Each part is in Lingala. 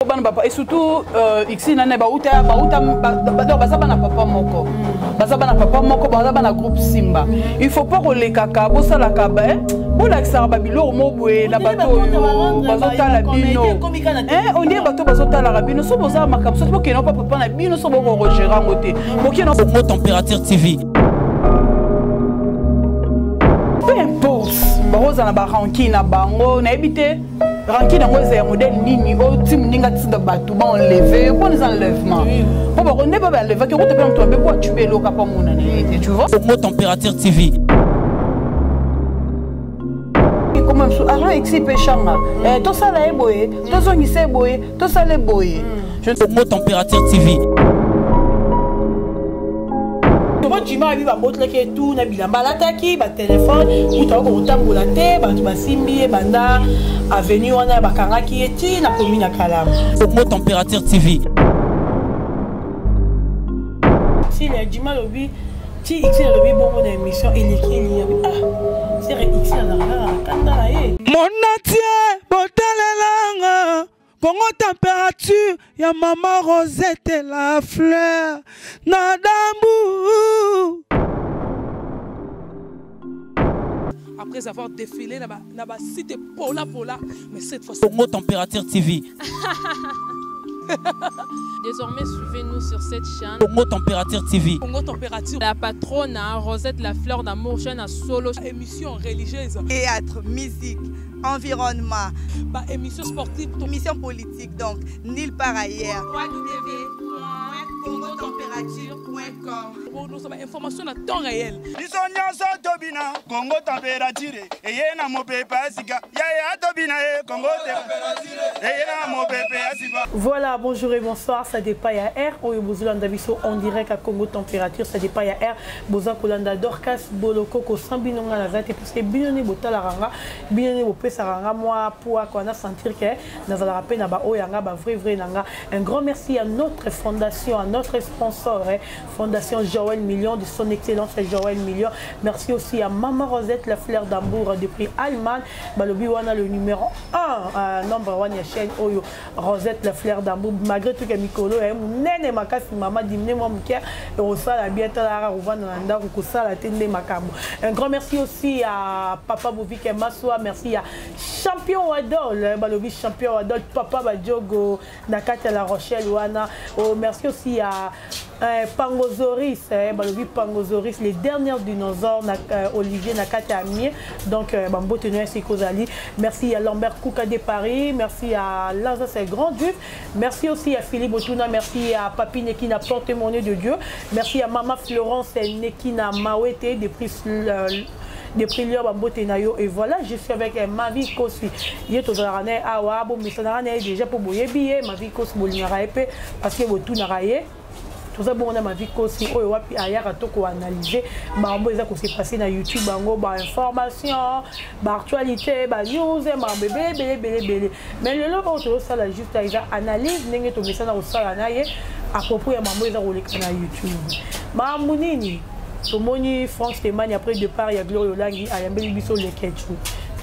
Bana papa et surtout xi nane bauta bauta donc baza bana papa moko, baza bana papa moko, baza bana groupe Simba. Il faut pas kolekaka bosalaka ba bolakisaka babiloko mo boye na bato oyo bazotala bino. Ondie bato bazotalaka bino so bozala makambo soki bokende pa papa na bino so bokorogere yango te, bokende. Congo Température TV. Peu importe bakozala na baranki na bango, nayebi te rankine yango eza ya modèle nini oyo ti moninga atinda bato baenleve mpona eza enlèvement mpo bako nde ba baenlevaki okota mpe moto mabe po atube eloka mpo amona na ye te, tu vois. Congo Température TV. Koma mosusu argent exi mpe shanga, tosala ye boye, tozongisa ye boye, tosala ye boye. Congo Température TV. Jima abi babotelaki ye tu na bilamba alataki, batelefone kuta oko kotambola te, bato basimbi ye banda avenue wana, bakangaki ye ti na komi na Kalamu. Congo Température TV. Sile Jima alobi ti x alobi bongo na émission eleki eliyabi. Ah, sere x azalaka kaka na kanda na ye. Monatie botalelanga Congo Température ya mama Rosette la fleur na dambu. Après avoir défilé na ba site pola pola, mais cette fois Congo Température TV. Désormais, suivez-nous sur cette chaîne. Congo Température TV. Congo Température. La patronne, hein, Rosette la fleur d'amour, chaîne à solo. Émission religieuse. Théâtre, musique, environnement. Bah, émission sportive. Émission politique, donc, nulle part ailleurs. www.congotempérature.com. Pour nous, information à temps réel. Biso nyonso tobina Congo Température eye na mopepe ya sika yaya tobina ye Congo eye na mopepe ya sika. Voilà, bonjour et bonsoir, ça dépend ya R oyo bozolanda biso en direct à Congo Température, ça dépend ya R boza kolanda Dorcas Boloko ko bino nga naza te parce que bino ne botalaka nga, bino ne bopesaka nga mwa poids quoi, na sentir que nazalaka mpe na baoyo yanga ba vrai vrai na nga. Un grand merci à notre fondation, à notre sponsor, hein, Fondation Joël Million de son excellence Joël Million. Merci aussi à Maman Rosette la fleur d'amour depuis Allemagne, balobi wana le numéro 1, number 1 ya chaîne oyo Rosette la fleur d'amour, malgré tout que mikolo ya monene makasi, mama dimne mwa moke osala bien, talaka kovanda na ndako kosala te nde makambo. Un grand merci aussi à papa Bovike Maswa, merci à champion Wadol, balobi champion Wadol, papa Badjogo na kati ya La Rochelle wana. Oh, merci aussi à Pangozoris, balobi Pangozoris, les derniers dinosaures na, Olivier na kati ya Mie, donc bambote no esika ozali. Merci à Lambert Kouka de Paris, merci à Lazare c'est grand juif, merci aussi à Philippe Otuna, merci à Papi Nekina porte-monnaie de Dieu, merci à Mama Florence Nekina Mawete depuis Lyon, bambote na yo. Et voilà, je suis avec Mavi Kosi ye tozalaka na ye awa, bomesanaka na ye déjà mpo boyebi ye. Mavi Kosi bolingaka ye mpe parce que botunaka ye. Toza bongo na Mavi Kosi oyo wapi ayaka to koanalyse makambo eza kose passe na YouTube, yango bainformation, baactualité, banews, makambo ebele ebele ebele ebele. Mais lelo oyo tozosala juste eza analyse ndenge tomesana kosala na ye à propos ya makambo eza koleka na YouTube. Makambo nini tomoni? Frank Stemani, après départ ya Gloire Olangi, ayambeli biso Lekechu.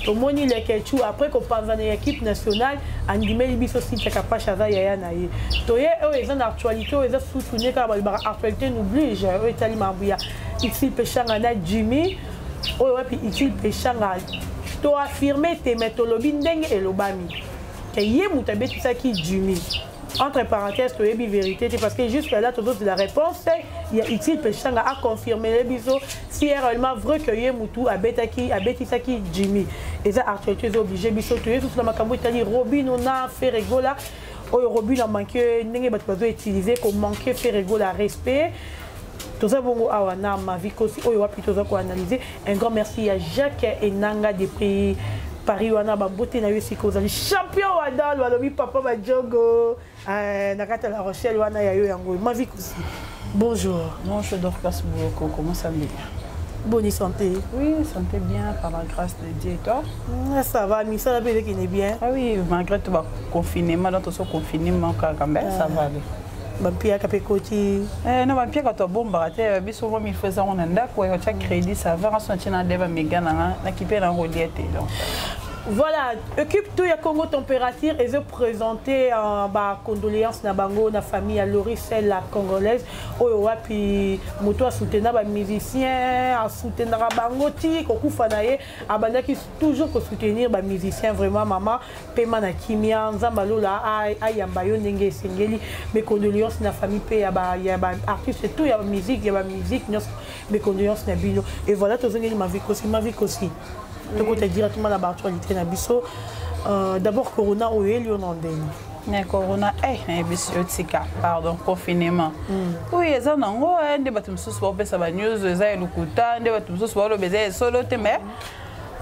Tomoni Lekechu après kopanzana ya équipe nationale, andimeli biso Cynthia Kapash aza yaya na ye. Toye oyo eza na actualité, oyo eza sutune kaka balobaka actualité n'oblige, oyo etali makambo ya Ixil Peshanga na Jimmy, oyo wapi Ixil Peshanga toaffirme te, mais tolobi ndenge elobami ke ye moto abetisaki Jimmy. Entre parenthèses, toyebi vérité te parce que jusque là tozozela réponse ya Utile Peshanga aconfirme biso si est réellement vrai que ye mutu abetaki, abetisaki Jimmy. Eza actualité eza oblige biso toye susu na makambo etali Robino na Ferre Gola, oyo Robino amanke ndenge bato bazoutilize komanke Ferre Gola respect. Toza bongo awa na Mavi Kosi oyo wapi toza koanalyse. Un grand merci ya Jacques Enanga depuis Paris wana, bambote na yo esika ozali, champion Wadal, balobi papa Badjogo na kati ya La Rochelle wana ya yo yango. Mavi Kosi, bonjour. Bonjour Dorcas Boko, comment ça va? Bonne santé. Oui, santé bien, par la grâce de Dieu. Et toi? Ça va, mais ça va bien, bien. Ah oui, malgré tout, bah, confinement, dans tout ce confinement, quand même, ça va aller. Bampiaka mpe koti. No, bampiaka tobombaka te, biso mwa mille fois ezango na ndako, otya crédit, ça va, ngaso natie na de bamega nanga nakipe na kolia te donc. Voilà, équipe tout ya Congo Température et je présenter euh, ba condoléances na bango na famille ya Loris la congolaise oyo wapi moto asoutenir ba musiciens asoutenaka bango ti kokufa na ye abandaki toujours ko soutenir ba musiciens vraiment maman pema na kimia nzambe alola ayamba yo ndenge esengeli mes condoléances na famille pe ya ba ya ba artistes tout ya ba musique ya ba musique nyonso mes condoléances na bino et voilà tozongeli mavikosi mavikosi tokota directement na baactualité na biso euh, d'abord corona oyo eyeli yo na ndenge na corona eh nayebisi yo tika pardon confinement mm. oui eza nango eh, nde bato mosusu baopesa banews eza ya lokuta nde bato mosusu baoloba eza ya solo te mais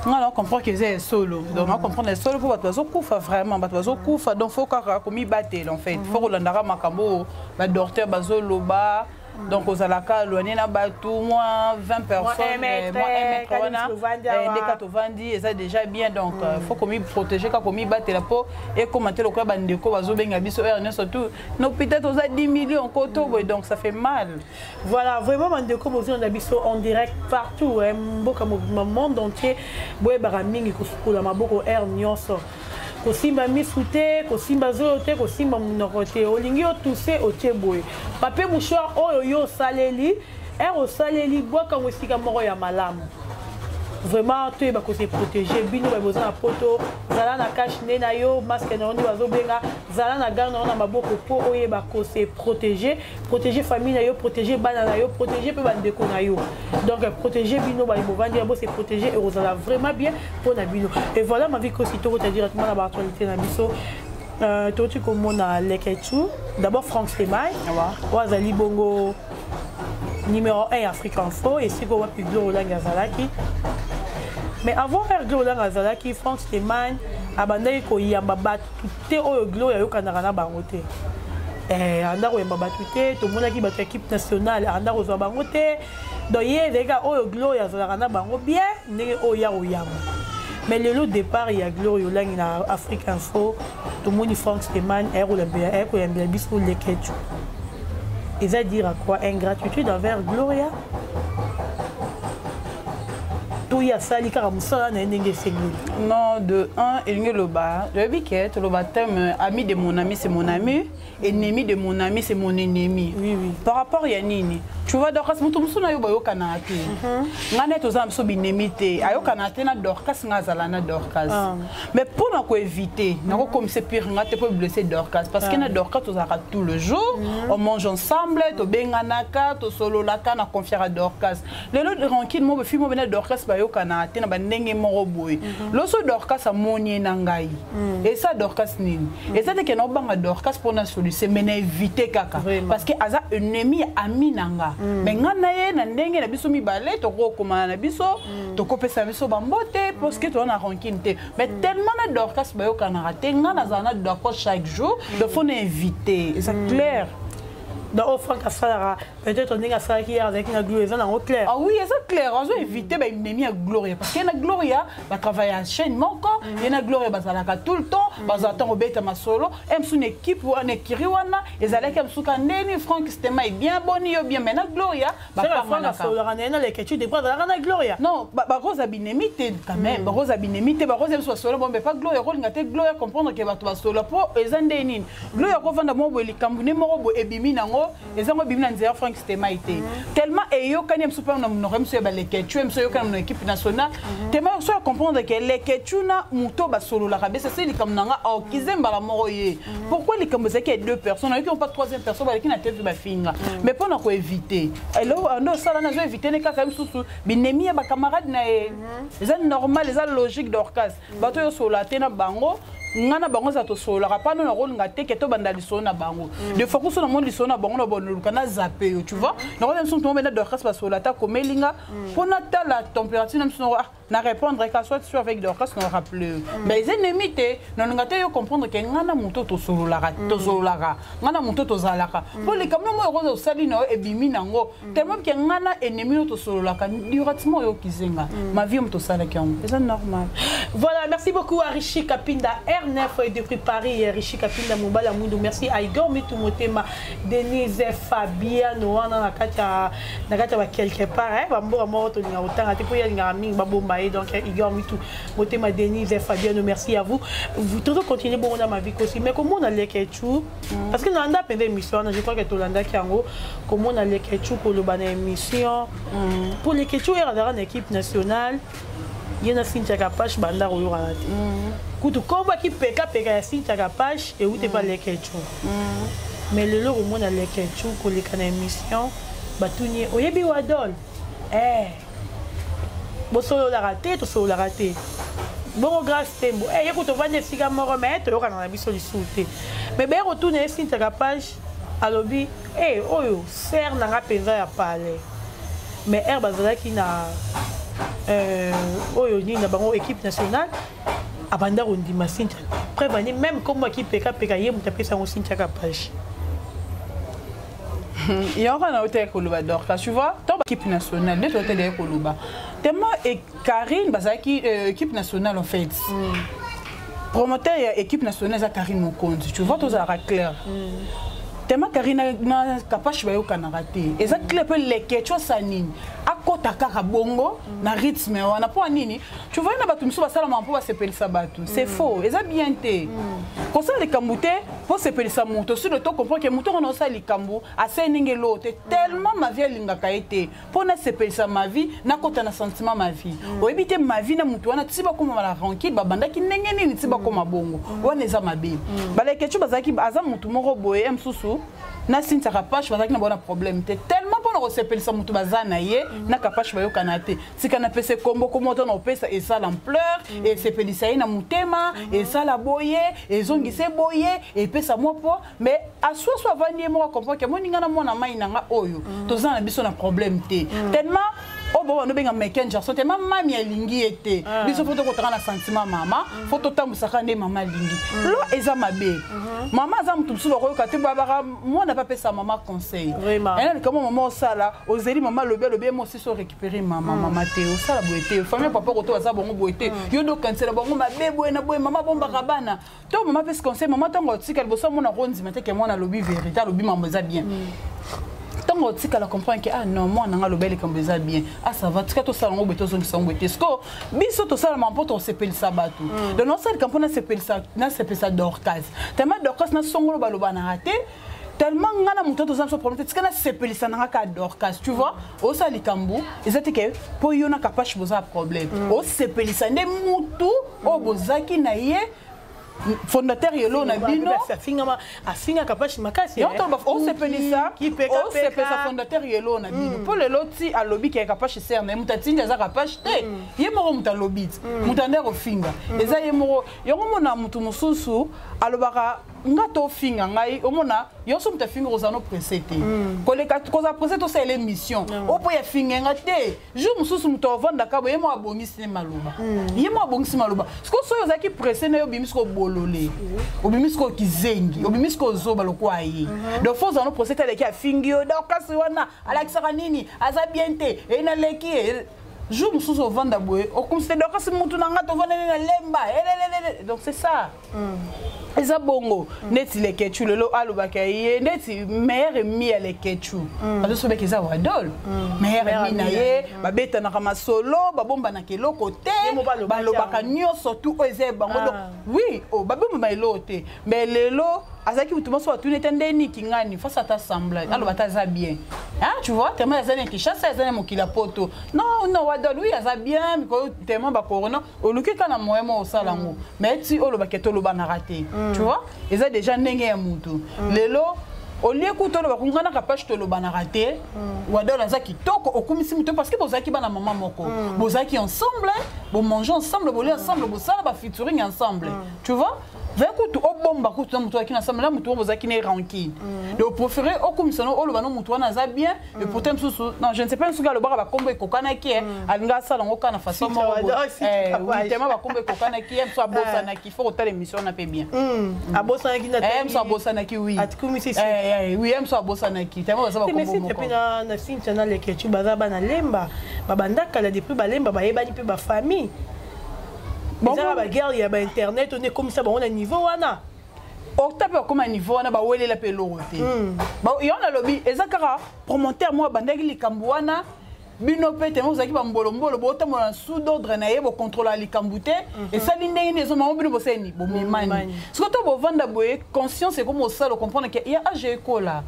nga na comprendre que eza ya solo donc na comprendre ya solo mpo bato bazokufa vraiment bato bazokufa donc faut kaka komibatela en fait faut kolandaka makambo oyo badocteur bazoloba donc ozalaka éloigné na bato moins 20 personnes moins 1 mètre wana eh, ndeka tovandi eza déjà bien donc euh, faut komiprotéger kaka komibatela mpo ekóma te lokola bandeko bazobenga biso heure nyonso tout na hôpital toza 10 millions koto boye donc ça fait mal. Voilà, vraiment bandeko bozolanda biso en direct partout mboka mobima monde entier boyebaka mingi kosukola maboko heure nyonso kosimba misu te kosimba zolo te kosimba monoko te olingi otuse otie boye papier mouchoir oyo yo osaleli ere osaleli bwaka yango esika moko ya malamu vraiment toyeba kose protéger bino baye boza na poto zala na cache nde na yo masque na yo nde bazobenga zala na gare na yo na maboko mpo oyeba kose protéger protéger famille na yo protéger bana na yo protéger mpe bandeko na yo donc protéger bino baye bovandi ya bose protéger ekozala vraiment bien mpo na bino et voilà ma vie kosi tokota directement na baactualité na biso euh, toti komona lekechu d'abord frank semai oyo azali bongo numéro 1 ya afrique info esika wapi glo olangi azalaki mais avant r glo olangi azalaki frank stemane abandaki koyamba bato te oyo gloria ayokanaka na bango te eh, anda koyamba bato te tomonaki bato ya équipe nationale anda kozwa bango te donc ye ezalaki kaka oyo gloria azalaka na bango bien ndenge oyo ya koyamba mais lelo départ ya gloria olangi na afrique info tomoni frank steman aye koyambela biso leketu eza dire à quoi ingratitude envers gloria to ye asali kaka mosala na ye ndenge esengeli non de 1 elingi eloba oyebi ke toloba thème ami de mon ami c'est mon ami ennemi de mon ami c'est mon ennemi oui, oui. par rapport ya nini tu vois dorcas moto mosusu na yo bayokanaka te mhm. ngai nde toza na biso binemi te ayokanaka te na dorcas ngai azala na dorcas ah. mais mpo na koevite nakokomisa pire ngai te mpo blesse dorcas parce que ah. na dorcas tozalaka tout le jour mhm. on mange ensemble tobenganaka tosololaka na confiaka dorcas lelo rancune moko fi moko na dorcas bayokana te na bandenge moko boye mhm. loso dorcas amoni ye na ngai mhm. esa dorcas nini mhm. eza te ke naobanga dorcas mpo na solution mais na évite kaka parce que aza ennemi ya ami na nga mais nga na ye na ndenge na biso mibale tokokomana na biso tokopesa biso bambote parce que toza na rancune te mais tellement na dorcas bayokanaka te nga nazala na dorcas chaque jour donc faut na éviter eza clair. Donc oyo frank asalaka peut-être ndenge asalaki hier azalaki na gloria eza nango clair. Ah oui, eza clair azo éviter baennemi ya gloria parce que ye na gloria batravaille ya chaîne moko ye na gloria bazalaka tout le temps bazala ntango obeta masolo e mosusu na équipe wana ekiri wana ezalaki ya mosuka ndeni frank stema e bien boni yo bien mais na gloria bapanganaka na ye na leketu depuis azalaka na gloria non bakoza binemi te quand même bakoza binemi te bakoza biso basolo bombe pa gloria kolinga te gloria comprendre ke bato basolo mpo eza nde nini gloria kovanda moko boye likambo nde moko boye ebimi nango eza ngo ebimi na nzela frank stemai te tellement eyokani ya mosusu mpe na monoko ya mosusu ya baleketu ya mosusu eyokani na équipe nationale tellement so ya comprendre ke leketu na moto basololaka besa se likambo na nga aokize mbala moko ye pourquoi likambo ezalaki ya deux personnes ayoki mpa troisième personne baleki na tv bafinga mais mpo na koevite eloko nde osala nazo evite ne kaka ye mosusu binemi ya bacamarade na ye eza normal eza logique dorcas bato oyo osolola te na bango nga na bango eza tosololaka mpano nakolinga te ke tobanda lisolo na bango mm. de fois kuso namoni lisolo na bango na bonoluka na zape yo tu vois mm. nakoza misu moto mobenda dorcas basolola ata komelinga mm. mpo natala température na misu nako ah, na répondre ka soit sur avec dorcas na rappele yo mais eza ennemi te nalinga te yo comprendre ke nga na moto tosololaka tosololaka nga na moto tozalaka mpo likambo moko okoza osali na yo ebimi nango tellement ke nga na ennemi oyo tosololaka directement oyo kizenga ma vie moto osalaki yango eza normal. Voilà, merci beaucoup à Richie Kapinda R9 et depuis Paris, Richie Kapinda Mobala Mundu. Merci à Igor Mitu Motema, Denise Fabiano wana na kati ya na kati ya ba quelque part hein, ba mboka moko tolinga kotanga te po ya lingaka mingi babomba. ye. Donc Igor Mitu Motema, Denise, Fabiano, merci à vous. Vous toujours continuer bongo na ma vie aussi, mais komona Lekechu, parce que nalanda mpenza émission wana, je crois que tolandaki yango, komona Lekechu koloba na émission mpo Lekechu oyo azalaka na équipe nationale, ye na Cynthia Kapache banda koyokana te. Kutu kombaki pekapeka ya Cynthia Kapache euti epa Lekechu. Mais lelo komona Lekechu koleka na émission, batuni ye: "Oyebi Wadol?" Eh, bosololaka te? "Tosololaka te." Bongo Grâce Tembo? Eh, ye kutu ovandi esika moko, mais toyokana na biso lisusu te. Mais baye kotuna ye Cynthia Kapache, alobi: "E, oyo sœur na nga mpenza ya palais." Mais aire bazalaki na oyo nini na bango, équipe nationale, abanda kondima Cynthia. Preuve ani, même kombo akipekapeka, ye moto apesa yango Cynthia Kapache. Yango kaka naotaki koloba, Dorcas, tu vois, to équipe nationale nde tooteli koloba tellement e Karine bazalaki équipe nationale. En fait, promoteur ya équipe nationale eza Karine Mokonzi, tu vois. Tozalaka clair, tellement Karine na Kapache bayokanaka te, eza clair. Mpe Lekeco asa nini, akɔta kaka bongo na rythme wana mpo nini? Tu vois, na bato mosusu basalamaka mpo basepelisa bato, c'est faux, eza bien te. Kosala likambo te mpo sepelisa moto, sinon to comprendre ke moto wana osala likambo asali ndenge eloo te. Tellement Ma Vie alingaka ye te, mpo nasepelisa Ma Vie, nakɔta na sentiment Ma Vie. Oyebi te Ma Vie na moto wana ti bakóma na rancune, babandaki ndenge nini ti bakóma bongo wana, eza mabe. Balekecu bazalaki, aza motu moko boye ye mosusu na Cynthia Kapache bazalaki na bona problème te. Tellement mpona kosepelisa motu baza na ye na Kapache bayokana te, tika napesa ekombo, kombo to na opesa esala ampleur, esepelisa ye na motema, esala boye, ezongisa boye, epesa mwa po. Mais aswaso avandi ye moko, acomprendre ke moninga na mwana mai na nga oyo toza na biso na problème te. Tellement oyo bo bando benga Michael Jackson, tellement mami alingi ye te, biso fo tokotaka na sentiment mama, fo totambwisaka nde mama alingi. Lo eza mabe. Mama aza motu mosusu bakoyoka te, babaka mwana mpe apesa mama conseil. Ena likambo mama osala, ozeli mama alobi, alobi ye mosusu orécupéré mama. Mama te, osala boye te, famille papa koto baza bongo boye te, yo nde okanisela bango mabe boye na boye. Mama bombaka bana to mama apesi conseil. Mama ntango otika liboso amona kondima te ke mwana alobi vérité, alobi mambo eza bien. Ntango otikala comprendre ke ah non, mwana nga alobi likambo eza bien, ah ça va, tika tosala yango boye, tozongisa yango boye te. Siko biso tosalama mpo tosepelisa bato. Donc naosalika mpo nasepelisa Dorcas, tellement Dorcas na songolo balobanaka te, tellement nga na moto toza biso problème te, tika nasepelisa nanga kaka Dorcas, tu vois. Osala likambo eza te ke mpo yo na Kapache boza problème, osepelisa nde mutu oyo bozaki na ye, fondateur yelo na bino. Afinga Kapache makasi. Osepelisa, osepelisa fondateur yelo na bino, mpo lelo ti alobi ke Kapache sœur na ye, moto atindi aza Kapache te, ye moko moto alobi ti moto ande kofinga eza ye moko. Yango mona motu mosusu alobaka nga tofinga ngai, omona yo so moto afinga, kozala no presse te, koleka kozala presse tosala émission oyo mpo yafinga nga te. Jour mosusu moto avandaka boye, ye moko abongisi ne maloba, ye moko abongisi maloba. Sikoyo soki ozalaki presse na ye, obimi sikoyo bolole, obimi sikoyo kizengi, obimi sikoyo ozoba lokwa ye. Donc fo ozala no presse te. Aleki afingi yo, donc kasi wana alakisaka nini? Aza bien te, eye naleki ye. Jour mosusu ovanda boye, okomisi te, donc kasi mutu na nga tovandani na lemba elelelele. Donc c'est ça, eza bongo. Neti Lekechu lelo alobaka ye neti meilleur ami ya Lekechu, azosobeka eza Wadol, meilleur ami na ye, babetanaka masolo, babombanaka eloko te, balobaka nyonso tu oyo eza bango. Donc oui, babombama eloko te. Mais lelo azalaki mutu moso atuni ete nde niki ngani face ata semblant aloba ata aza bien, hein, tu vois, tellement aza na Kinshasa, aza na mokili ya poto. Non non, Wadol, oui, aza bien mikolo, tellement bacorona oluki kaka na moyen mo osala yango, mais ti olobaki tolobanaka te, tu vois, eza déjà ndenge ya mutu. Lelo olie kutu oloba nga na Kapache tolobanaka te, Wadol aza kitoko, okumisi mutu parce que bozalaki bana mama moko, bozalaki ensemble, bomange ensemble, bolia ensemble, bosala bafeaturing ensemble, tu vois. Ve kutu obomba kutu na motu azalaki na ensemble na motu oyo bozalaki na rancune, donc préféré okumisa no oloba no motu wana aza bien. Et pourtant mosusu, non, je ne sais pas soki alobaka bakombo ekokanaki ye, alingi asala yango kaka na façon moko tema bakombo ekokanaki ye, mosu abosanaki. Faut kotala émission wana mpe bien. Abosanaki. Mosu abosanaki, oui oui, ye mosu abosanaki tema baza bakombo moko. Mpe na Cynthia na Leketu baza bana Lemba, babanda kala, depuis balemba bayebani mpe bafamille. Ezaka baguerre ya bainternet one ekomisa bango na niveau wana. Okta mpe bakóma niveau wana, bawelela mpe eloko te. Yo nalobi eza kaka promoteur moko abandaki likambo wana. Bino mpe te ozalaki bambolombolo, botambola na sous d'ordre na ye, bokontrola likambo te. Esali ndenge nini? Ezomamo bino bosali nini? Bomemani. Soki to bovanda boye, conscience ekomi osala comprendre ke ya age ekola,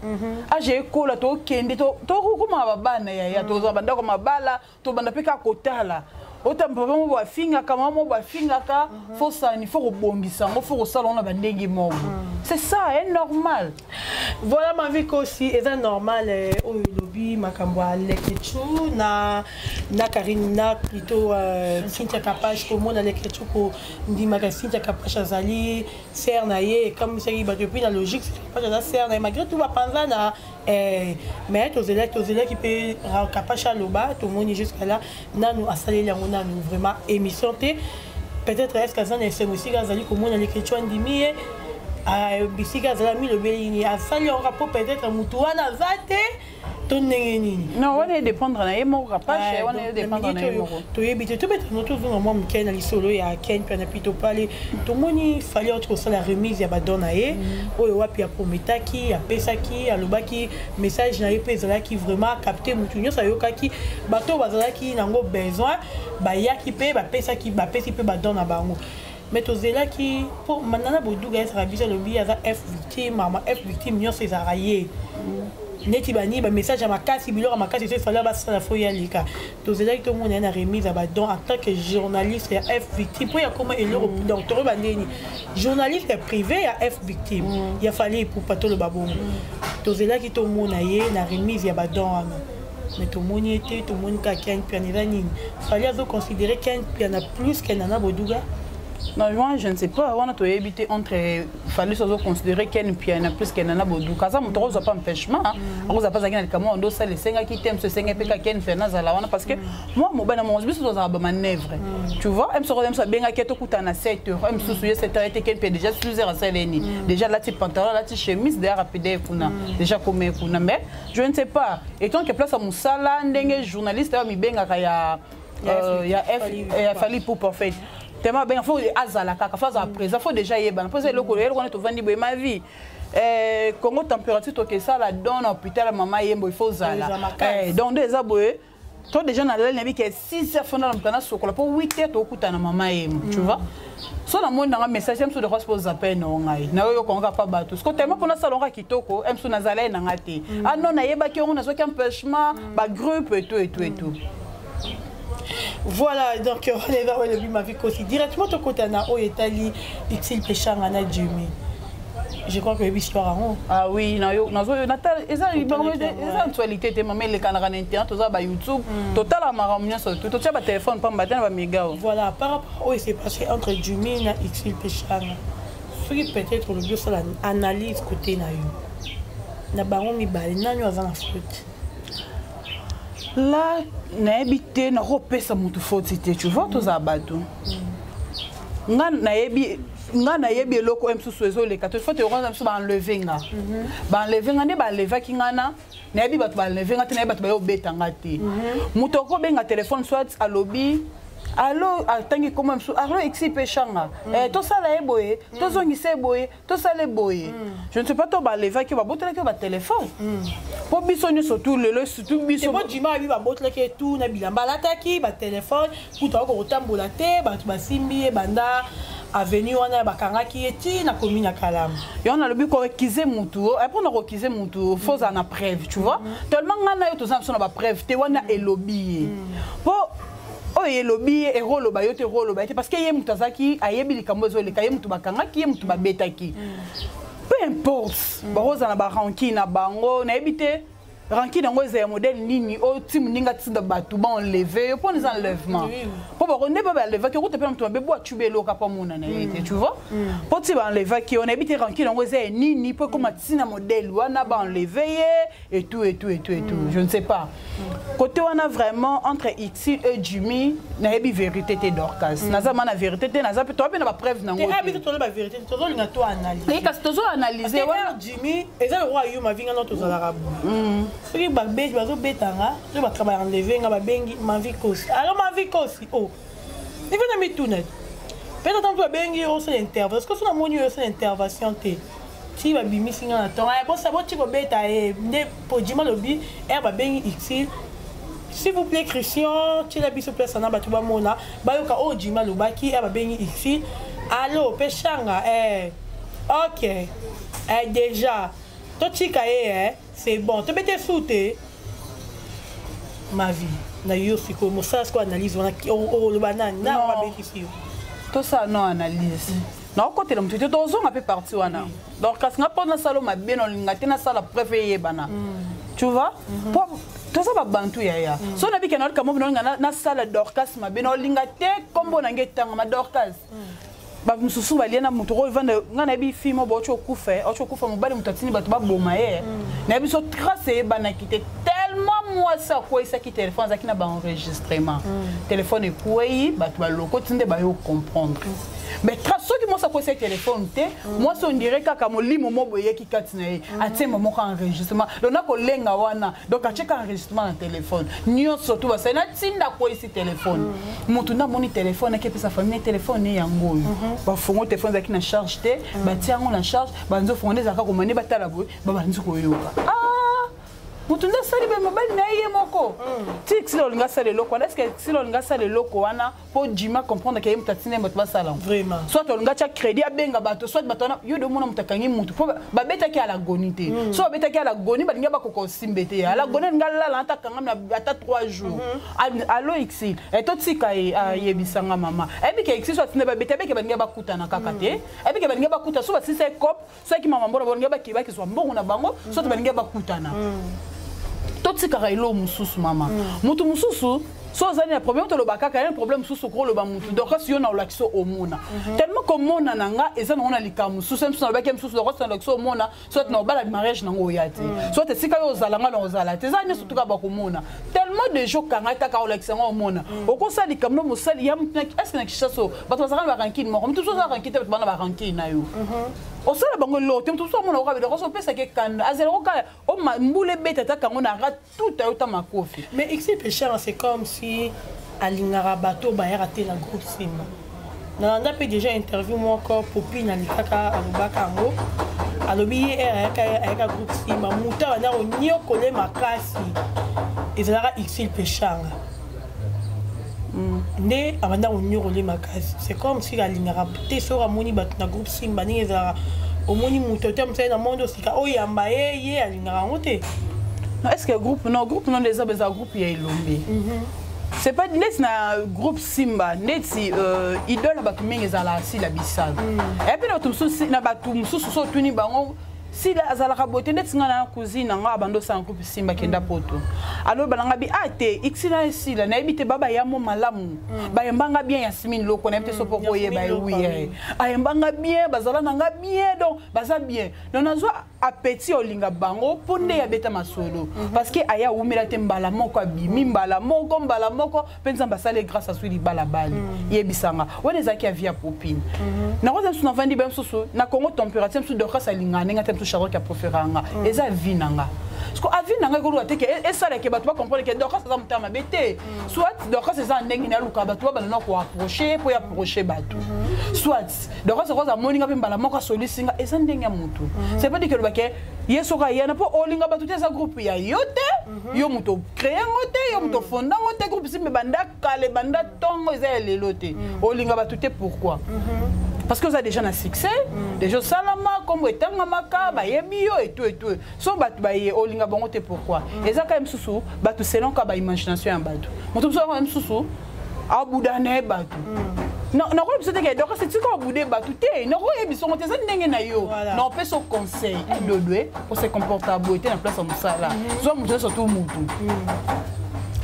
age ekola, tokende tokokoma babana yaya, tozwa bandako mabala, tobanda mpe kaka kotala ota papa mo bafingaka, mama mo bafingaka. Fo sani, fo kobongisa yango, fo kosala yango na bandenge moko. C'est ça est normal. Voilà, ma vie kosi eza normal. Oyo elobi makambo ya Lekechu na Karine, na plutôt Cynthia Kapache, komona Lekechu kondimaka Cynthia Kapache azali sœur na ye, ekambwisaki bato. Et puis na logique, Cynthia Kapache aza sœur na ye malgré tout bapanza na mais tozelaki mpe Kapache aloba. Tomoni jusqu'à là nanu asaleli yango nanu vraiment émission te. Peut-être est ce que aza na esengo esika azali komona Lekechu andimi ye bisika azala, milobeli nini asali yango mpo peut-être motu wana aza te to ndenge nini? Non, wana edépendre na ye moko, Kapache, wana edépendre na ye moko. Toyebi te. Tobetano, tozonga mwa moke na lisolo ya Ken mpe na pito pale. Tomoni Fally oti kosala remise ya badon na ye oyo wapi aprometaki, apesaki, alobaki message na ye mpe ezalaki vraiment capté, motu nyonso ayokaki. Bato oyo bazalaki nango besoin bayaki mpe bapesaki, bapesi mpe badon na bango. Mais tozelaki mpo Nana Boduga ezalaka biso, alobi aza F victime, mama F victime nyonso ezalaka ye neti bani bamessage ya makasi, biloko ya makasi so efali basala fo ya leka. Tozelaki tomona ye na remise ya badon en tant que journaliste ya F victime mpo ya koma eloko. Donc tokoyeba ndeni journaliste ya privé ya F victime ya Fally Ipupa, toloba bongo. Tozelaki tomona ye na remise ya badon wana, mais tomoni ye te. Tomoni kaka Ken Piana. Eza nini? Fally azoconsidérer Ken Piana plus ke Nana Boduga? Non, moi je ne sais pas. Wana toyebi te entre Fally so azoconsidérer Ken Piana plus ke Nana Boduka. Aza moto akozwa pa empêchement, akozwa mpe azalaki na likambo wana osala, esengaki te moso, esengaki mpe ka Ken Piana azala wana, parce que moi mobali na mongo biso tozalaka bamanœuvre, tu vois. Msoko moso abengaki ye, tokutana na 7 heures, mosusu ye 7 heures ete Ken Piana déjà 6 heures asaleni déjà, alati pantalon, alati chemise, déjà rapide kuna, déjà kome kuna. Mais je ne sais pas, étant que place ya mosala, ndenge journaliste oyo mibengaka ya F ya Fally Ipupa, en fait tellement abenga, fo azala kaka, fo azala présent, fo déjà yebana mpo eza eloko eloko wana. Tovandi boye, ma vie, Congo température, tokesala don na hôpital ya mama Yembo, il faut ozala. Donc nde eza boye, to déjà nalali, nayebi ke 6 heures fonda na moto nasokola mpo 8 heures tokutana mama Yembo, tu vois. So namoni nanga message mosu de mpo zape no ngai nayoyoka pa bato siko tellement mpo nasala onga kitoko mosu nazala ye nanga te. Ah non, nayebaki yango, nazwaki empêchement, bagroupe et tout et tout et tout. Voilà, donc on est vers le ma vie aussi directement. Tokota na oyo etali Utile Peshanga na Jimmy. Je crois que histoire yango. Ah oui, nazo eza actualité te, mama, elekanaka na internet, toza ba YouTube, totala makambo nyonso, totia batelefone pamba te na bamega. Voilà, par rapport oyo s'est passé entre Jimmy na Utile Peshanga, soki peut-être olobi osala analyse côté na yo, na bango mibale, nani aza na faute? Là nayebi te, nakopesa motu foti te, tu vois. Tozala bato, nga nayebi, nga nayebi eloko oyo mosusu ezoleka te. Faut toyokanza mosusu baenleve nga, baenleve nga nde baenlevaki nga na nayebi bato baenleve nga te, nayebi bato bayobeta nga te. Moto akobenga telefone, soit alobi allo, atangi kombo mosusu, allo exi peshanga, tosala ye boye, tozongisa ye boye, tosala boye. Je ne sais pas to balevaki, babotelaki yo batelefone mpo biso nyonso tu lelo, surtout biso. Jima abi babotelaki ye tu na bilamba alataki, batelefone kutu akoka kotambola te. Bato basimbi ye banda avenue wana, bakangaki ye ti na commune ya Kalamu. Yango nalobi, koaccuser mutu, mpona koaccuser mutu fo ozala na preuve, tu vois. Tellement ngai na yo toza na biso na bapreuve te. Wana elobi ye mpo oyo elobi ye, ekoloba yo te, ekoloba ye te, parce que ye moto azalaki, ayebi likambo ezoleka, ye moto bakangaki ye, moto babetaki, peu importe. Bakozala na barancune na bango, nayebi te rancune yango eza ya modèle nini oyo ti moninga atinda bato baenleve yo mpona eza enlèvement, mpo bako nde mpe baenlevaki okuta mpe na moto mabe bo acubi eloka mpo amona na ye te, tu vois. Mpo ti baenlevaki yo, nayebi te rancune yango eza ya nini mpo ekóma ntina modèle wana baenleve ye et tout et tout et tout et tout. Je ne sais pas côté wana vraiment entre Ixil et Jimmy, nayebi vérité te, Dorcas. Naza ma na vérité te, naza mpe toa mpe na bapreuve nango. Te, biso toloba vérité, tozolinga to analyse. Kasi tozo analyse. Wana Jimmy eza lokola yo mavinga no, tozalaka bo soki bazobetanga soki bato baenleve nga, babengi Mavi Kosi, alors Mavi Kosi o ife na mituna peut-être ntango babengi osala intervention, parce que so namoni oyo osala intervention te, ti babimisi nga na ntongo bosa boti kobeta ye nde po Jima alobi ere babengi Utile. S'il vous plaît, Christian, tiela biso place na bato bamona, bayoka oyo Jimmy alobaki, ya babengi ici. Allo, peshanga, eh. Ok. Eh, déjà. Totika ye, eh. C'est bon. Tobete sute. Ma vie. Na yo sikoyo mosala sikoyo analyse wana oloba nani na babetisi yo. Tosala no analyse. Nakokotela motu te, tozonga mpe parti wana. Donc kasi nga mpo nasala mabe na olinga te, nasala preuve eyebana, tu vois, po toza babantu yaya. So nabike na olika mobi naolinga nasala Dorcas mabe, na olinga te nkombo na nge etangama Dorcas. Bamosusu balia na moto oyo evanda. Ngai nayebi fille moko bauti okufa, auti okufa, mobali moto atindi bato baboma ye. Nayebi so trace eyebanaki te, tellement mwasi akweyisaki telefone, azalaki na baenregistrement, telefone ekwei, bato balokoti nde bayo comprendre. Mais trace, soki mwasi akweyisaki telefone te, mwasi on dirait kaka molimo mo boyeki kati na ye, atie moko enregistrement. Donc nakolenga wana, donc atieka enregistrement na telefone nyonso tu basali natinda akweyisi telefone. Motu nde amoni telefone, aki epesa famille telefone yango oyo. Bafongo telefone ezalaki na charge te, batia yango na charge, banzi ofongo nde ezalaka komane, batala boye, babanzi koyoka. Ah, motu nde asali boye, mobali na ye ye moko ti sila olingi asala eloko wana. Est-ce sila olingi asala eloko wana mpo Jima comprendre ke ye moto atindi bato basala yango? Vraiment. Soit olingi atya crédit, abenga bato, soit bato wana yo de omona moto akangi motu mpo babetaki alagoni te. So babetaki alagoni, balingi bakoka osimbe te. Alagoni alingi alala ata akangami ata 3 jours. Alo exil, totika ye ayebisanga mama ayebi ke exil so atindi babeti, abeke balingi bakutana kaka te, ayebi ke balingi bakuta. So basilisa ye cop, soki mama mbona balingi bakei bakizwa mbongo na bango, soit balingi bakutana. Totikaka eloko mosusu mama. Motu mosusu so ozali na problème, toloba kaka ya problème mosusu, okoloba motu Dorcas yo na olakisi omona tellement komona na nga eza nango na likambo mosusu. Mosusu nalobaki mosusu Dorcas na olakisi omona, soit na obala mariage nango oya te, soit esika yo ozala nga na ozala te. Eza nyonso tuka bakomona tellement déjà okanga kaka olakisa yango omona. Okosala likambo no mosali ya mutu. Est-ce na Kinshasa bato bazalaka na barancune moko? Motu mosusu aza rancune te, bato bana barancune na yo osala bango eloko te. Motu mosusu amona oka Dorcas opesaki ekanda, azelako kaka mbula ebeta ata kango na ra tuta yo ta makofi. Mais Exil Peshanga, c'est comme si alingaka bato bayaka te na groupe Simba. Nalanda mpe déjà interview moko Popine alikaka, alobaka yango, alobi ye ere ayaka groupe Simba, moto abanda koniokole makasi ezalaka Exil Peshanga nde abanda koniokole makasi. C'est comme si alingaka te soki amoni bato na groupe Simba, ndenge ezalaka, omoni moto te mosali na monde osika oyamba ye, ye alingaka yango te. Non, est-ce que groupe, non, groupe non, eza eza groupe ya Elombe. C'est pas neti na groupe Simba, neti idole na bato mingi ezala Sila Bisalo. Epe na bato mosusu, na bato mosusu so otuni bango Sila azalaka boye te. Neti nga na cousine na nga abanda osala groupe Simba, kenda poto, aloba na nga bi a te Xila esila nayebi te, baba ya mo malamu, bayembanga bien. Yasmine Loko, nayebi te so mpo koyeba ye, oui, ayembanga bien, bazala na nga bien, donc baza bien. Donc nazwa appétit olinga bango mpo nde abeta masolo, parce que aya awumela te, mbala moko abimi, mbala moko, mbala moko mpe Nzambe asali grâce, azwi libala bali. Yebisanga wana ezalaki ya vie ya Popine. Nakoza mosusu navandi ba mosusu na Congo température mosusu Dorcas alingaka ndenge te, mosusu Sharoki apréféranga nga, eza vie na nga. Parce que avis na ngai ekoluka te ke esalaka bato bacomprendre ke Dorcas aza motema mabe te. Soit Dorcas eza ndenge na aluka bato babanda na koapproche mpo ya approche bato, soit Dorcas okoza amoninga mpe mbala moko asolisi nga. Eza ndenge ya motu. C'est pas dire ke olobake ye soki ayana mpo olinga bato te. Eza groupe ya yo te, yo moto ocrée yango te, yo moto ofonda yango te. Groupe Simba banda kala, ebanda ntongo, eza ya lelo te. Olinga bato te, pourquoi? Parce que oza déjà na succès, déjà osalama nkombo etangamaka, bayebi yo etu etu. So bato baye olinga bango te, pourquoi? Eza kaka mosusu bato selon ka baimagination ya bato. Moto mosusu yango mosusu abuda na ye bato. Nakoyebi biso te ke donc tika obude bato te. Nakoyebi songo te, eza ndenge na yo. Na opesa conseil dodwe ose comporter boye te na place ya mosala. Zwa moto nyonso tu mutu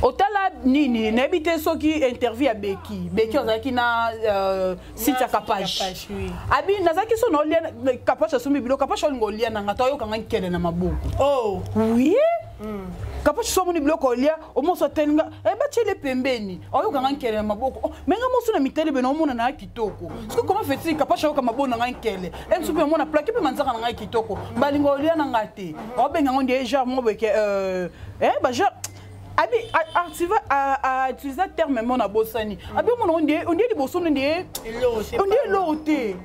otala nini. Nayebi te soki interview ya Beki. Beki azalaki na site ya Kapage. Abi nazalaki so naolia, Kapage asombi biloko, Kapage olinga olia nanga to ayokanga nkele na maboko. Oui, Kapage so omoni biloko olia, omoso atelinga batiele pembeni, ayokanga nkele na maboko. Me nga moso na mitali bene omona na ya kitoko. Soki comment fait-il Kapage ayoka maboko na ngai nkele? Mosusu mpe omona plaki mpe manzaka na ngai kitoko, balinga olia na ngai te, obenga yango ndie genre moko boyeke bagenre abi activa a utiliser terme mo na bosani. Abi omona ondie liboso ndie ondie eloko te.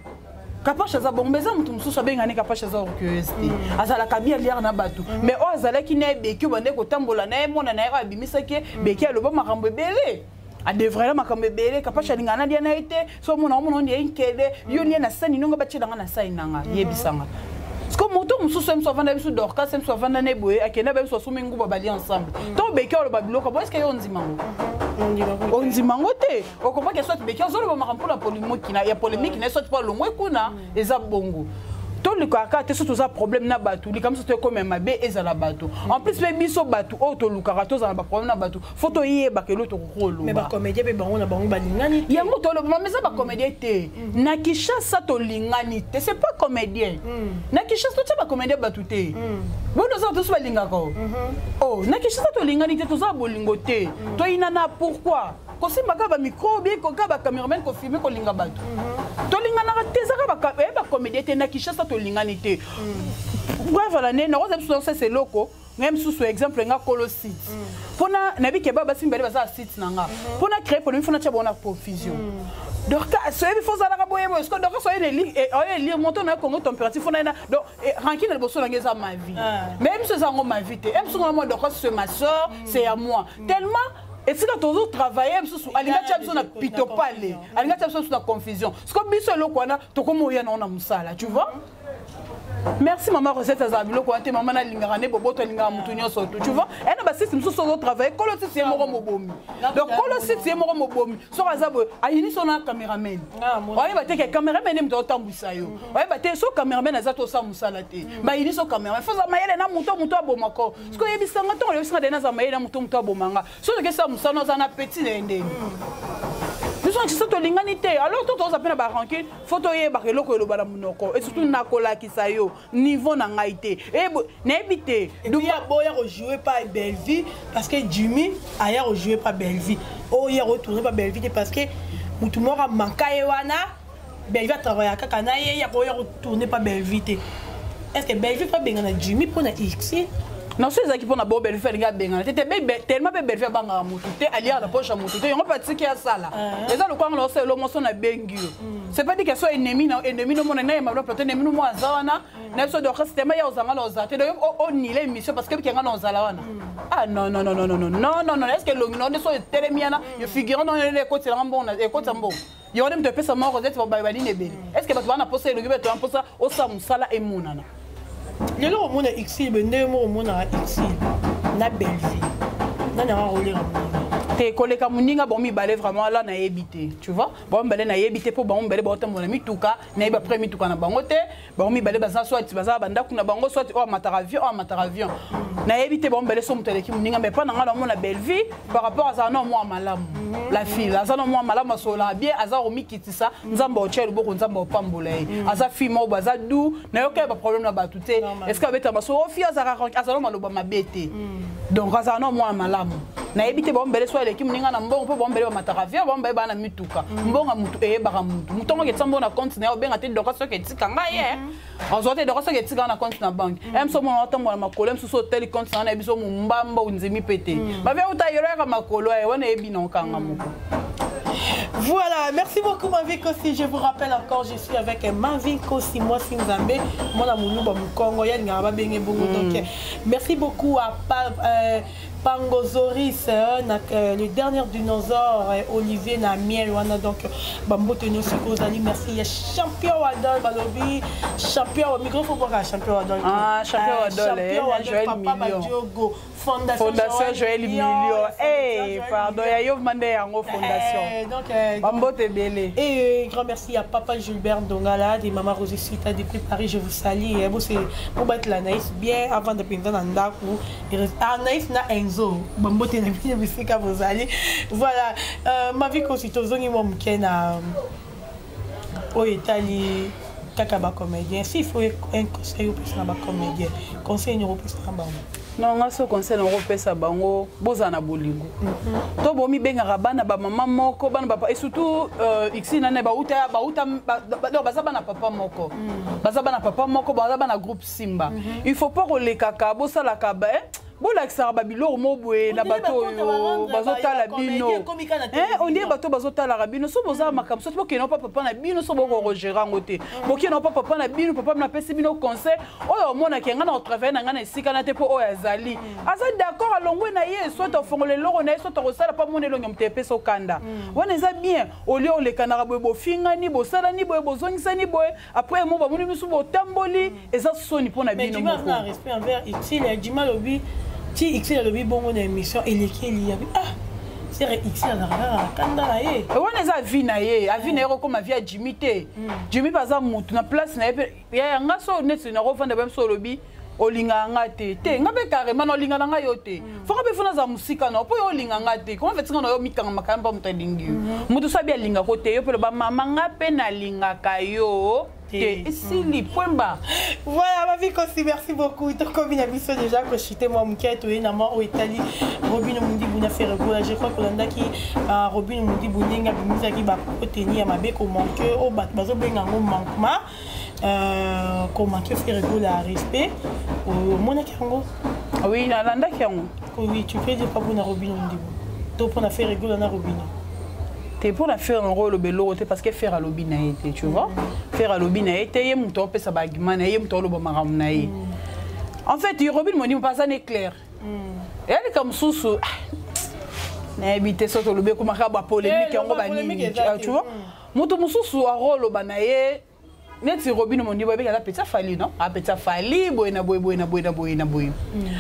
Kapache aza bongo, mais eza moto mosusu abengani. Kapache aza orgueilleuse te, azalaka bien, aliaka na bato. Mais oyo azalaki na ye Beki, oyo bandeki kotambola na ye, mwana na ye oyo abimisaki ye Beki, aloba makambo ebele, adevrela makambo ebele. Kapache alingaka nalia na ye te. So omona, omona ondi ye nkele yo nie na sani nonga batielanga na sani nanga, yebisanga. Parce que moto mosusu ye mosu avanda biso, Dorcas ye mosu avanda na ye boye, akenda ba biso, asombi nguba, balia ensemble. To Beki oloba biloko bo, est-ce yo ondima ngo? Ondima ngo te. Okomaki soit Beki azoloba makambo mpona polémique na ya polémique na ye, soit mpo alongwe kuna. Eza bongo, tolukaka kaka te. So toza problème na bato, likambo so toekoma mabe, ezala bato. En plus mpe biso bato oyo tolukaka tozala na baproblème na bato, faut toyebaka elo tokoki Mais koloba. Bacomédien mpe bango na bango balingani te. Yango toloba, mama, eza bacomédien te. Na Kinshasa tolingani te, c'est pas comédien. Na Kinshasa totia bacomédien bato te. Bono oza toso balingaka o. Oh, na Kinshasa tolingani te, toza bolingo te, toyinana. Pourquoi kosimba kaka bamicro, bien kaka bacameraman, kofilme, kolinga bato? Tolinganaka te, ezaka bacomédien te. Na Kinshasa tolingani te. Bref, ala nde nakoza biso nasesa eloko ngai mosusu. Exemple, nga kolo site, mpona nayebi ke ba basi mibale baza na site na nga, mpona créer polémique, fona tia bango na confusion. Dorcas oyebi, fo ozalaka boye boye. Siko Dorcas oye elire moto na Congo Température, fo na donc rancune na liboso nange eza ma vie. Mais biso eza yango ma vie te. Mosusu nga mwa Dorcas, c'est ma soeur, c'est à moi tellement esika tozotravaille. Mosusu alinga tia biso na pitopale, alinga tia biso na confusion. Siko biso eloko wana tokomi oya nango na mosala, tu vois. Merci mama Rosette, azala biloko wana te. Mama nalingaka nde boboto, alingaka motu nyonso tu, tu vois. Ena basisi mosusu ozotravaille, kolo sisi ye moko mobomi. Donc kolo sisi ye moko mobomi, soki aza boye, ayini so na cameraman, oyeba te ke cameraman nde moto aotambwisa yo. Oyeba te so cameraman aza te, osala mosala te. Bayini so cameraman, fo oza mayele na moto, moto abomako. Soki oyebisanga, ntongo oyebisanga de naza mayele na moto, moto abomanga. Soki okesala mosala, oza na petit na ye ndeni. Biso na biso tolingani te. Alors to toza mpe na barancune, faut toyebaka eloko eloba na monoko. Et surtout nakolakisa yo niveau na ngai te. Nayebi te. Aboya kojouer pa Bellevie parce que Jimmy aya kojouer pa Bellevie, oyo ya kotourne pa Bellevie te, parce que motu moko amanka ye wana. Bellevie atravailla kaka na ye, ya koya kotourne pa Bellevie te. Est ce que Bellevie fa bengana Jimmy mpona X? Non, so ezalaki mpona bo Bellevie alingi abengana te te, tellement mpe Bellevie abangaka motu te, aliaka na poche ya motu te. Yango mpe atiki asala. Eza lokwanga na osala elo moso nabengi yo, c'est pas dit que so ennemi na ennemi nomona nayema bilo plateau, ennemi nomo aza wana na biso. Donc tellement ya ozanga na ozala te, donc onile émission parce que bikenga na ozala wana. Ah non, non, non, non, non, non, non, non, non. Est ce que elongi na nde so etelemi wana, yo figurant na nde ekotelanga mbongo, ekota mbongo yango nde moto epesa moko Rosette banini ebele? Est ce que bato baa na posa elongi, bato na posa osala mosala emonana? Lelo omona Exil, ndenge moko omonaka Exil na Bellevie, nani aka koleka moninga? Te, koleka moninga, bango mibale vraiment la nayebi te, tu vois. Bango mibale nayebi te, mpo bango mibale baotambola mituka, nayebi après mituka na bango te. Bango mibale baza, soit baza bandako na bango, soit oyo amataka avion, oyo amataka avion, nayebi te. Bango mibale so moto aleki moninga, mais mpa na ngai naomona Bellevie par rapport azala na mwa malamu. La fille aza na mwa malamu, asololaka bien, aza komikitisa. Nzambe otya loboko, Nzambe opambola ye. Aza fille moko boye, aza doux, nayoki ye baproblème na bato te. Est ce que abeta maso o fille azalaka, azala maloba mabe te. Donc azala na mwana malamu. Nayebi te bango mibale so aleki moninga na mbongo, mpo bango mibale bamataka avion, bango mibale baa na mituka. Mbongo ya mutu eyebaka mutu. Mutu yango etia mbongo na compte na ye, obenga te doka soki etika ngai ye azwa te, doka soki etika na compte na banque. Moso mona otambola makolo, mosusu oteli compte na nga na biso mombamba, ondimi mpe te. Bavia uta yelo yaka makolo ye wana, eyebi na okanga moko. Voilà, merci beaucoup Mavi Kosi. Je vous rappelle encore, je suis avec Mavi Kosi, moi Sinzambe, moi la Moulouba Mukongo, Yann Garaba Benge Bongo. Donc, merci beaucoup à Pangozoris, le dernier dinosaure, Olivier na miel wana. Donc bambote nyonso kozali. Merci ya champion Wadol, balobi champion micro, faut boka champion Wadol. Ah, champion Wadol, champion Wadol, papa Badiogo. Fondation, Fondation Joël Million. Eh, pardon, ya yo mande yango fondation. Donc, bambote ebele. Et grand merci à papa Gilbert Ndongala et maman Rosicita depuis Paris, je vous salue. Et bon, c'est pour battre l'Anaïs bien avant de pinter dans ndaku. Anaïs na Enzo, bambote na bino bisika bozali. Voilà, ma vie kosi tozongi mwa moke na oyo etali kaka bacomédien. S'il faut un conseil opesa na bacomédien, conseil nini okopesa na bango? Non, nga so conseil nango opesa bango, bozala na bolingo. To bomibengaka bana bamama moko, bana bapa, et surtout ixi nane bauta bauta donc baza bana papa moko, baza bana papa moko, baza bana groupe Simba. Il faut pas kolekaka, bosalaka ba. Bolakisaka babiloko mo boye na bato oyo bazotala bino, ondie bato bazotalaka bino. So bozala makambo, soki bokende pa papa na bino, so bokorogere yango te, bokende pa papa na bino, papa bino apesi bino conseil oyo omonaki ngai na kotravaille na ngai na esika na te, mpo oyo azali aza d'accord, alongwe na ye, soit afongola eloko na ye, soit akosala mpo amona elongi ya moto epesa okanda wana eza bien. Olie olekanaka boye, bofingani, bosalani boye, bozongisani boye, après mo bamoni biso botamboli, eza soni mpo na bino. Moko respect envers Utile. Jima alobi ti Utile alobi bongo na émission eleki eliyabi, ah, sere X azalaka kaka na kanda na ye. Wana eza avis na ye, avis na ye kokoma vie ya Jimmy te. Jimmy mpe aza mutu na place na ye mpe yaya nga. So neti nakovanda boye, so olobi olingaka nga te te, nga mpe carrément na olinga na ngai yo te. Foka mpe fo nazala mosika na mpo yo olinga nga te. Comment fetinga na yo mikanga makaya mpa moto alingi yo? Moto so abi alingako te, yo mpe loba: "Mama, nga mpe nalingaka yo te." Esili, point. Voilà, ma vie Kosi, merci beaucoup. Tokomi na biso déjà koshite mwa moke, toye na mwa oyo etali Robino Mundibu na Ferre Gola. Je crois kolandaki Robino Mundibu ndenge abimisaki bapoteni ya mabe, komanke oyo bato bazobenga yango manquement, komanke Ferre Gola respect. Omonaki yango? Oui, nalandaki yango. Oui, tu peux dire pas mpona Robino Mundibu to mpona Ferre Gola na Robino? Te, mpona Ferre yango oloba eloko te, parce que Ferre alobi na ye te, tu vois. Ferre alobi na ye te, ye moto aopesa baargument na ye, ye moto aoloba makambo na ye. En fait, Robin Mondibu mpe aza ne clair, eyalika mosusu nayebi te soki olobi ekomaka bapolémique yango banini, tu vois. Moto mosusu aroloba na ye neti Robino Mondibu, ayebeki aza petit Fally, non, apetit Fally boye na boye, boye na boye na boye na boye.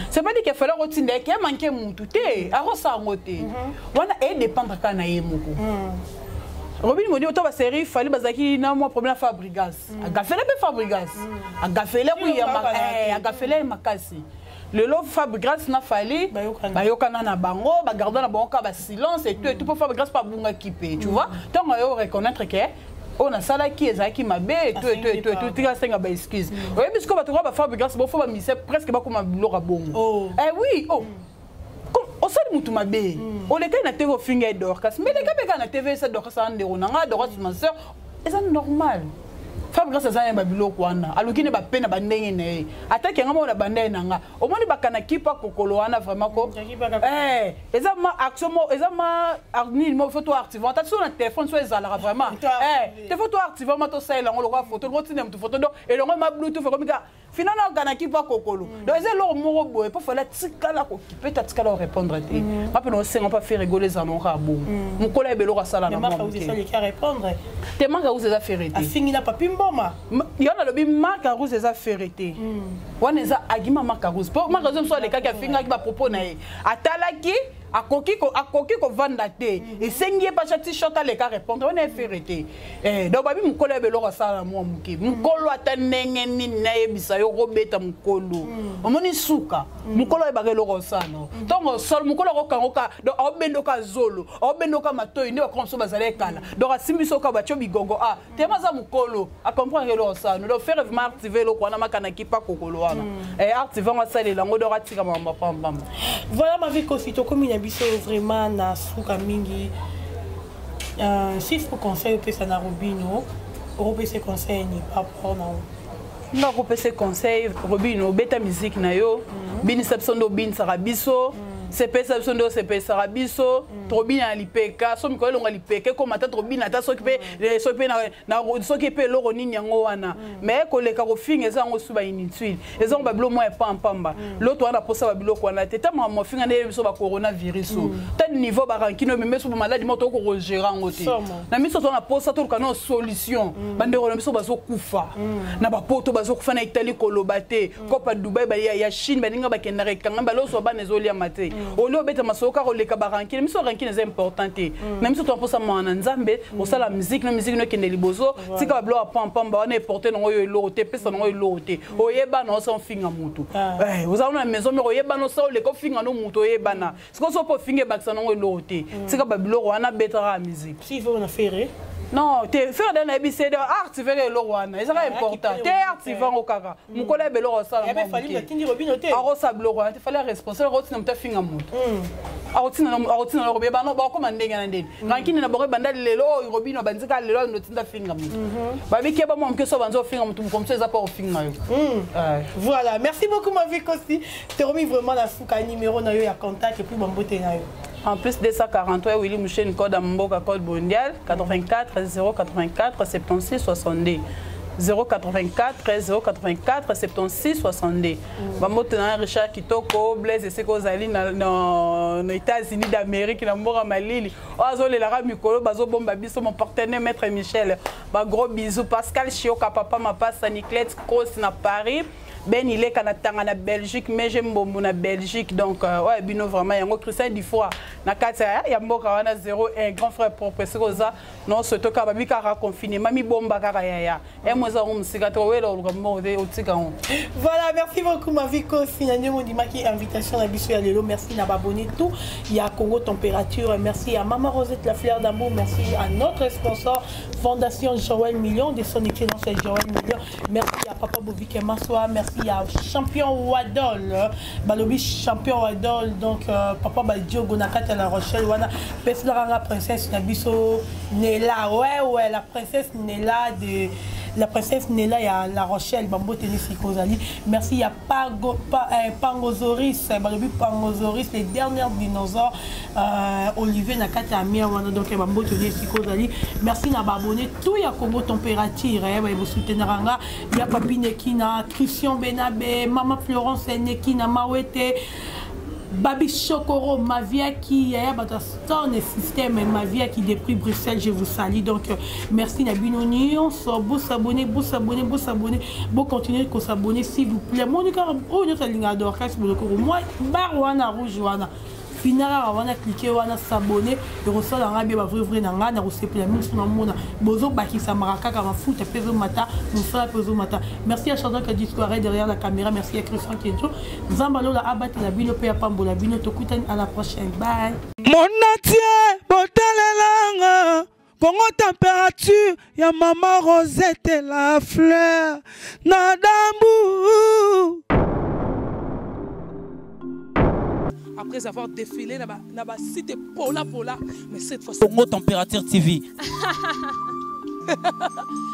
C'est pas dit que Fally akotinda ye ke amanke mutu te, akosala yango te. Wana edépendre kaka na ye moko Robin Mondibu. To basérie Fally bazalaki na mwa problème na Fabrigas, agafele mpe Fabrigas, agafele kuyamba, agafele makasi. Lelo Fabrigas na Fally bayokana na bango, bagarda na bango kaka basilence et tout et tout, mpo Fabrigas mpo abungaki mpe, tu vois. Ntango ayo reconnaître ke oyo nasalaki ezalaki mabe eto eto eto eto, tika asenga baexcuse. Oyebi sikoyo bato kaka baFabrigas bofo bamise presque bakoma biloko ya bongo. Eh oui, oh, osali mutu mabe, olekai na TV, ofinga ye Dorcas, mais eleka mpe kaka na TV. Esa Dorcas aza ndeko na nga, Dorcas ma sœur, eza normal. Fabrigas aza na babiloko wana, aluki ne bape na bandenge na ye, ataki yanga moko na banda ye na nga. Omoni bakana kipa kokolo wana vraiment ko eza ma action mo, eza ma nini mo, faut to activer ata so na téléphone, so ezalaka vraiment te, faut to activer ma tosalela yango lokola photo, lokotina motu photo. Donc elongo ma Bluetooth ekomi kaka finalement okanaki mpa kokolo. Donc eza eloko moko boye mpo Fally atikala kokipe te, atikala korépondre te. Nga mpe naosenga mpa Ferre Gola ezala nango kaka bongo, mokolo ayeba eloko asala na mwa te. Mark Rouge eza Ferre te. Afingi na Papi Mboma. Yo nalobi Mark Rouge eza Ferre te, wana eza agima Mark Rouge, mpo Mark Rouge mosu alekaki afingaki bapropos na ye, atalaki akoki kovanda te, esengi ye pacha t-shirt aleka répondre, wana e Ferre te. Donc babi mokolo ayeba eloko asala na mwa moke. Mokolo ata ndenge nini nayebisa yo kobeta mokolo, omoni suka mokolo ayebaka eloko osala ntongo solo. Mokolo akokanga oka, donc aobendoka zolo, aobendoka matoi nde bakoma mosusu bazali ekala. Donc asimbi soka batio bigongo a tema, aza mokolo, acomprendre eloko osala. Donc Ferre vraiment active eloko wana, makanaki pa kokolo wana, active yango, asalela yango, donc atika makambo apambamba. Voilà, ma vie Kofi, tokomi na biso vraiment na suka mingi. S'il faut conseil opesa na Robino, okopesa conseil ni par rapport na Nga kopesa conseil: Robino, obeta musique na yo, binisa biso nde obinisaka biso, sepelisa biso nde osepesaka biso. Tobina na lipeka so mikolo elonga lipeka ekóma ata tobina ata soki mpe soki mpe eloko nini yango wana. Mais koleka kofinga eza yango su bainutile, eza yango babilo mwa epampamba. Loto wana posa babiloko wana te, ta makambo mafinga nde biso bacoronavirus o ta niveau barankine omeme so bamaladi moko tokokogérer yango te. Na miso to na posa toluka na solution. Bandeko na biso bazokufa na bapoto, bazokufa na Italie, koloba te kopa Dubai ya Chine, baninga bakendaka ekangami, baloso bana ezoliama te. Olie obeta masolo kaka oleka barankine miso, rankine eza important te. Na miso to mposa mwana na Nzambe, osala musique na musique no ekende liboso. Tika babiloko ya pampamba wana, eporte nango oyo eloko te, epesa nango eloko te. Oyebana osa ofinga mutu, oza na maison moko, oyebana osa oleka ofinga no mutu, oyebana sikoyo so mpo ofinga ebakisa nango eloko te. Tika babiloko wana, betaka ya musique. Non te, Ferre de nayebi se de activer eloko wana, ezaka important te, active yango kaka mokolo ya beloko osala. Akosala biloko wana te, Fally responsable akotina moto afinga moto. Akotina na bano bakoma ndenge na ndenge. Rankine na bango ebanda lelo oyo Robino bandika lelo oyo notinda finga motu. Babiki ba mwa moke so banzo finga motu comme ça eza pa ofinga yo. Voilà, merci beaucoup ma vie Kosi. T'es remis vraiment la souka numéro na yo ya contact et puis bambote na yo. En plus 243 Willy Mouchen code Mboka code mondial 84 084 76 62 084 084 76 62. Bambote na Richard Kitoko Blaise esika ozali na, na, na États-Unis d'Amérique na mboka malili oyo azolelaka mikolo bazobomba biso mon partenaire maître Michel ba gros bisous Pascal Chioka papa mapasa Niclette Kos na Paris Ben Ileka na Tanga na Belgique Meje Mbombo na Belgique donc ouais bino vraiment yango Christian Dufour na kati ya mboka wana 01 grand frère propre esika oza non surtout kaka babi kaka confinement mibomba kaka yaya emo eza yango mosika te owela oluka mbongo te otika yango. Voilà, merci beaucoup ma vie Kosi na ndenge ondimaki invitation na biso ya lelo. Merci na babonné tout ya Congo Température, merci à Maman Rosette la fleur d'amour, merci à notre sponsor Fondation Joël Million de son excellence Joël Million, merci à Papa Bovik Massoa, merci à Champion Wadol, balobi Champion Wadol, donc Papa Badiogo na kati ya La Rochelle wana peselaka princesse na biso Nela, ouais la princesse Nela de la princesse Nela ya La Rochelle, bambote ni sikozali. Merci à Pago, pa, Pangozoris, balobi Pangozoris, les derniers dinosaures, Olivier na kati ya mia wana, donc bambote ni sikozali. Merci na babonné tout ya Congo Température, ba soutenir nga ya Papi Nekina, Christian Benabe, Mama Florence Nekina Mawete, Babi Chokoro, Maviaki, Yaya Bata Stone System, Maviaki depuis Bruxelles, je vous salue. Donc, merci Nabino Nyonso, vous s'abonner, vous s'abonner, vous s'abonner, vous continuez de s'abonner s'il vous plaît. Monica, oh, nous sommes à Dorcas, moi, Barouana Rouge, wana. Finala, wana cliquer, wana s'abonner, et ressort la rabia, vrai, vrai, nanga, na rosepela, mingi suna mona, bozo bakisa maraka, kama foot, pezo mata, musala pezo mata. Merci à Chandra qui a derrière la caméra, merci à Christian Kenjo. Zambalo la abat la bino pe pambo la bino tokutani à la prochaine. Bye. Mon entier, botelelanga, Congo température, ya maman Rosette la fleur, nadambu. Après avoir défilé na ba cité Pola Pola, mais cette fois Congo Température TV.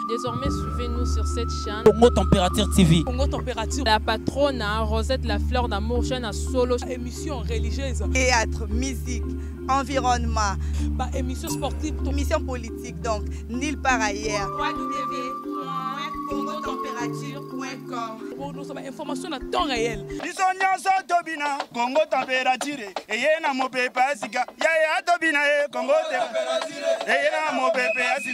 Désormais, suivez-nous sur cette chaîne. Congo Température TV. Congo Température. La patronne, hein, Rosette la fleur d'amour, chaîne à solo. Émission religieuse. Théâtre, musique, environnement. Bah, émission sportive. Émission politique, donc, nulle part ailleurs. www.congotemperature.com. Pour nous, information à temps réel. Biso nyonso tobina Congo Température eye na mopepe ya sika yaya tobina ye Congo Température eye na mopepe ya sika.